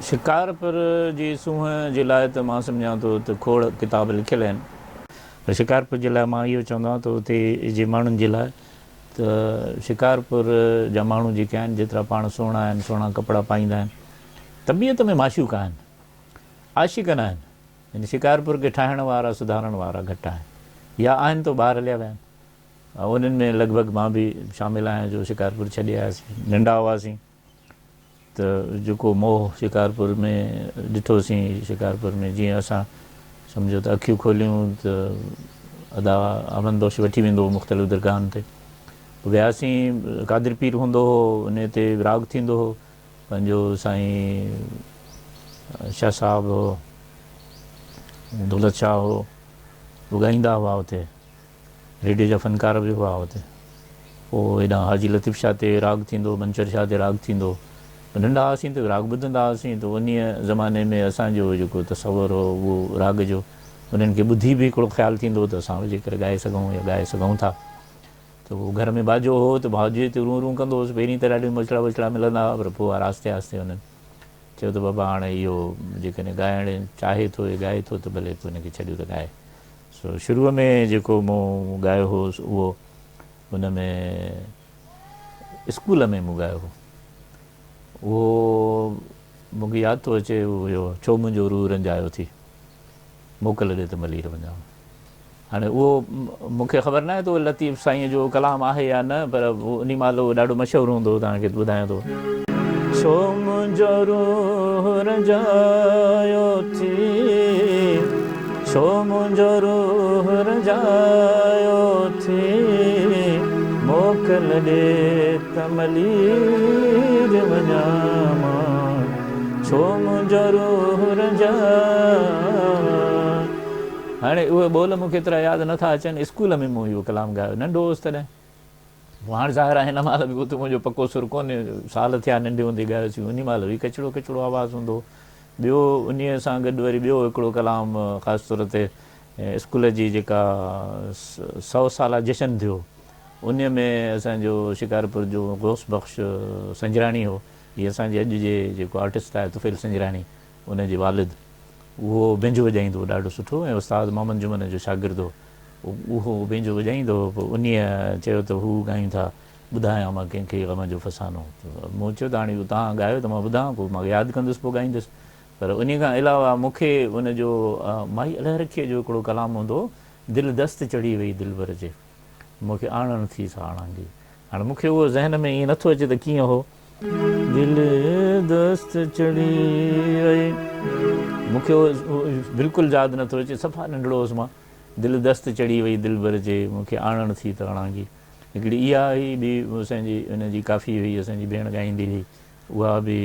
شڪارپور جي سونهن جي لاء ته مان سمجهان ٿو ته کوڙ ڪتاب لکيل آهن. پر شڪارپور جي لاء مان اهو چوندو آهيان ته اتي جي ماڻهن جي لاء ته شڪارپور جا ماڻهو جيڪي آهن جيترا پاڻ سهڻا آهن، سهڻا ڪپڙا پائيندا آهن، طبيعت ۾ معشوق آهن، عاشق نه آهن. يعني شڪارپور کي ٺاهڻ وارا سڌارڻ وارا گهٽ آهن يا آهن ته ٻاهر هليا ويا آهن. انهن ۾ لڳ ڀڳ مان به شامل آهيان جو شڪارپور ڇڏي آياسين. ننڍا هئاسين ته جيڪو موهه شڪارپور ۾ ڏٺوسين، شڪارپور ۾ جيئن اسان سمجهو ته اکيون کوليون ته ادا احمد بخش وٺي ويندو هو مختلف درگاهن تي وياسين. قادر پير هوندو هو، ان تي راڳ ٿيندو هو. پنهنجو سائين شاهه صاحب هو، دولت شاهه هو، هو ڳائيندا هئا اتي. ريڊيو جا فنڪار به هئا اتي. پوء هيڏانهن حاجي لطيف شاهه تي راڳ ٿيندو هو، منڇر شاهه تي راڳ ٿيندو هو. ننڍا هئاسين ته راڳ ٻڌندا هئاسين ته انهيء زماني ۾ اسان جو جيڪو تصور هو اهو راڳ جو انهن کي ٻڌي به هڪڙو خيال ٿيندو هو ته اسان به جيڪر ڳائي سگهون يا ڳائي سگهون ٿا ته پوء گهر ۾ باجو هو ته باجي تي رون رون ڪندو هوس. پهرين ته ڏاڍيون مچڙا وچڙا ملندا هئا پر پوء آهستي آهستي انهن چيو ته بابا هاڻي اهو جيڪڏهن ڳائڻ چاهي ٿو يا ڳائي ٿو ته ڀلي پوء هن کي ڇڏيو ته ڳائي. سو شروع ۾ جيڪو مون ڳايو هو اهو ان ۾ اسڪول ۾ مون ڳايو هو. اهو مون کي ياد ٿو اچي اهو هيو ڇو منهنجو روح رنجايو ٿي موڪل ڏي ته ملير وڃان. هاڻي اهو مون کي خبر ناهي ته اهو لطيف سائينء جو ڪلام آهي يا نه پر انهي مهل اهو ڏاڍو مشهور هوندو هو توهان کي ٻڌايان ٿو. ڇو منهنجو روح رنجايو ٿي، ڇو منهنجو روح رنجايو ٿي، موڪل ڏي ته ملير وڃان مان، ڇو منهنجو روح رنجايو. هاڻي اهي ٻول مون کي ايترا ياد نه ٿا اچن. اسڪول ۾ مون اهو ڪلام ڳايو. ننڍو هوس تڏهن. پوء هاڻ ظاهر آهي هن مهل به اتي منهنجو پڪو سر ڪونهي. سال ٿيا ننڍي هوندي ڳايوسين. انهي مهل به ڪچڙو ڪچڙو آواز هوندو هو. ٻيو انهيء سان گڏ وري ٻيو هڪڙو ڪلام خاص طور تي اسڪول جي جيڪا سئو سالا جشن ٿيو انهيء ۾ اسان جو شڪارپور جو غوث بخش سنجراڻي هو. هي اسان جي اڄ جي جيڪو آرٽسٽ آهي طفيل سنجراڻي ان جي والد. اهو بينجو وڄائيندو هو ڏاڍو سٺو ۽ استاد محمد جمن جو شاگرد هو. اهو بينجو وڄائيندو هو. پوء انهيء چيو ته هو ڳائين ٿا، ٻڌايان مان ڪنهن کي غم جو فسانو. ته مون چيو ته هاڻي اهو توهان ڳايو ته مان ٻڌان، پوء مان ياد ڪندس پوء ڳائيندس. پر انهيء کان علاوه مون کي ان جو مائي الهه رکيء جو هڪڙو ڪلام هوندو هو، دل دست چڙهي وئي دلبر جي، مون کي آڻڻ ٿي سا آڻانگي. هاڻي مون کي اهو ذهن ۾ ائين نٿو اچي ته ڪيئن هو. دل دست چڙهي وئي. مون کي اهو بلڪل ياد نٿو اچي، صفا ننڍڙو هوس مان. دل دست چڙهي وئي دلبر جي، مون کي آڻڻ ٿي ته اڻانگي. هڪڙي اها هئي، ٻي اسان جي ان جي ڪافي هئي، اسان جي ڀيڻ ڳائيندي هئي، اها به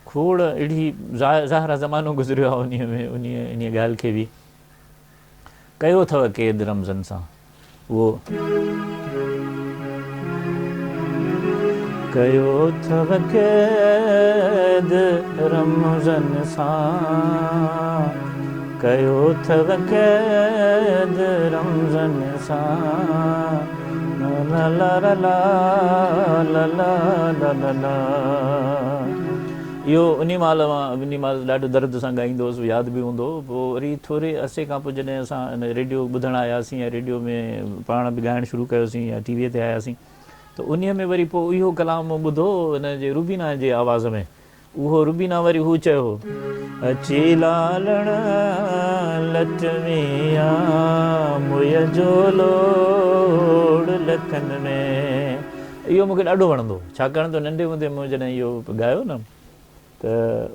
کوڙ اهڙي ظاهر آهي زمانو گذريو آهي انهيء ۾ انهيء ڳالهه کي به. ڪيو اٿو قيد رمزن سان اهو. ڪيو اٿو قيد رمزن سان، ڪيو اٿو قيد رمزن سان، لا لا لا لا لا لا لا لا. اهو انهي مهل مان انهي مهل ڏاڍو درد سان ڳائيندو هوس، ياد به هوندو هو. پوء وري ٿوري عرصي کان پوء جڏهن اسان ان ريڊيو ٻڌڻ آياسين يا ريڊيو ۾ پاڻ به ڳائڻ شروع ڪيوسين يا ٽي ويء تي آياسين ته انهيء ۾ وري پوء اهو ڪلام مون ٻڌو ان جي روبينا جي آواز ۾. اهو روبينا وري هو چيو هو. اچي لالڻ لٽ ميان موئي جو لوڙ لکن ۾. اهو مون کي ڏاڍو وڻندو هو، ڇاڪاڻ ته ننڍي هوندي مون جڏهن اهو ڳايو نه ته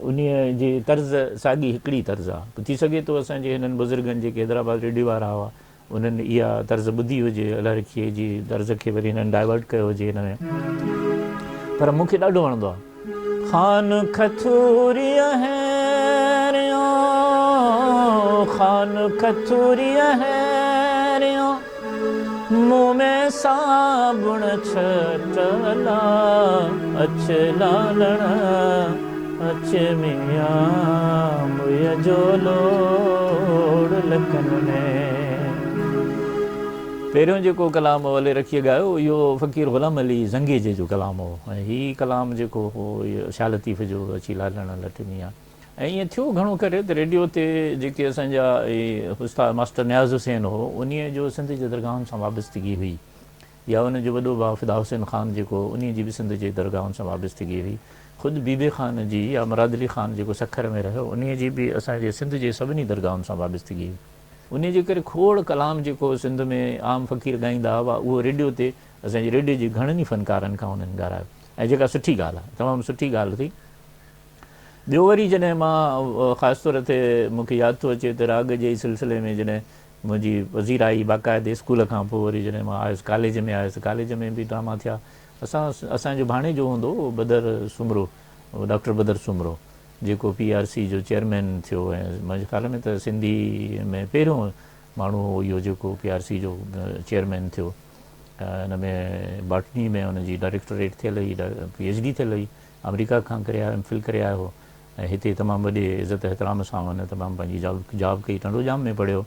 انهيء جي طرز ساڳي هڪڙي طرز آ. پوء ٿي سگهي ٿو اسان جي هنن بزرگن جيڪي حيدرآباد ريڊيو وارا هئا، انهن اها طرز ٻڌي هجي، الله رکيي جي طرز کي وري هنن ڊائيورٽ ڪيو هجي هن ۾، پر مون کي ڏاڍو وڻندو آ. خان کٿوريء هيريو، خان کٿوريء هيريو. مون ۾ صابڻ ڇٽلا، اچ لالڻ اچ ميان موئي جو لوڙ لکن ۾. پهريون جيڪو ڪلام علي رکيء ڳايو اهو فقير غلام علي زنگيجي جو ڪلام هو ۽ هي ڪلام جيڪو هو اهو شاهه لطيف جو اچي لالڻ لٽ ميان ۽ ائين ٿيو گهڻو ڪري ته ريڊيو تي جيڪي اسان جا استاد ماسٽر نياز حسين هو انهيء جو سنڌ جي درگاهن سان وابستگي هئي يا ان جو وڏو ڀاء فدا حسين خان جيڪو هو انهيء جي به سنڌ جي درگاهن سان وابستگي هئي خود بيبي خان جي يا مراد علي خان جيڪو سکر ۾ رهيو انهيء جي به اسان جي سنڌ جي سڀني درگاهن سان وابستگي هئي. انهيء جي ڪري کوڙ ڪلام جيڪو سنڌ ۾ عام فقير ڳائيندا هئا اهو ريڊيو تي اسان جي ريڊيو جي گهڻن ئي فنڪارن کان انهن ڳارايو ۽ جيڪا سٺي ڳالهه آهي تمام سٺي ڳالهه ٿي. ٻيو وري جڏهن مان خاص طور تي مون کي ياد ٿو اچي ته راڳ جي ئي سلسلي ۾ جڏهن منهنجي پذيرائي باقاعدي اسڪول کان پوء وري جڏهن مان آيس ڪاليج ۾ آيس ته ڪاليج ۾ به ڊراما ٿيا اسان اسان جو ڀاڻيجو هوندو هو بدر سومرو ڊاڪٽر بدر سومرو جيڪو پي آر سي جو چيئرمين ٿيو ۽ منهنجي خيال ۾ ته سنڌي ۾ پهريون ماڻهو هو اهو جيڪو پي آر سي جو چيئرمين ٿيو. ان ۾ باٽني ۾ ان جي ڊائريڪٽوريٽ ٿيل هئي، پي ايڇ ڊي ٿيل هئي، آمريڪا کان ڪري آيو، ايم فل ڪري آيو هو ۽ هتي تمام وڏي عزت احترام سان هن تمام پنهنجي جاب ڪئي، ٽنڊو ڄام ۾ پڙهيو.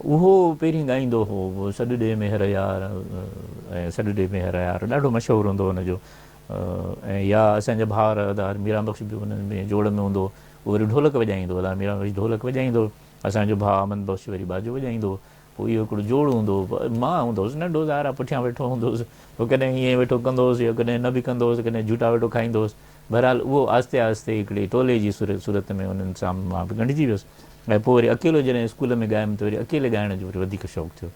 اهو پهرين ڳائيندو هو سڏ ڏي مهر يار ۽ سڏ ڏي مهر يار ڏاڍو مشهور هوندو هو ان جو ۽ يا اسان جا ڀائر ادا ميران بخش به انهن ۾ جوڙ ۾ هوندو هو اهو وري ڍولڪ وڄائيندو هو ادا ميران بخش ڍولڪ وڄائيندو هو اسان جو ڀاء احمد بخش وري باجو وڄائيندو هو پوء اهو هڪڙو جوڙ هوندو هو مان هوندو هوس ننڍو ظاهر آهي پٺيان ويٺو هوندو هوس پوء ڪڏهن ائين ويٺو ڪندو هوس يا ڪڏهن نه به ڪندو هوس ڪڏهن جهوٽا ويٺو کائيندو هوس بهرحال اهو آهستي آهستي هڪڙي ٽولي جي صورت ۾ انهن سان مان به ڳنڍجي ويس ۽ پوء وري اڪيلو جڏهن اسڪول ۾ ڳايم ته وري اڪيلي ڳائڻ جو وري وڌيڪ شوق ٿيو.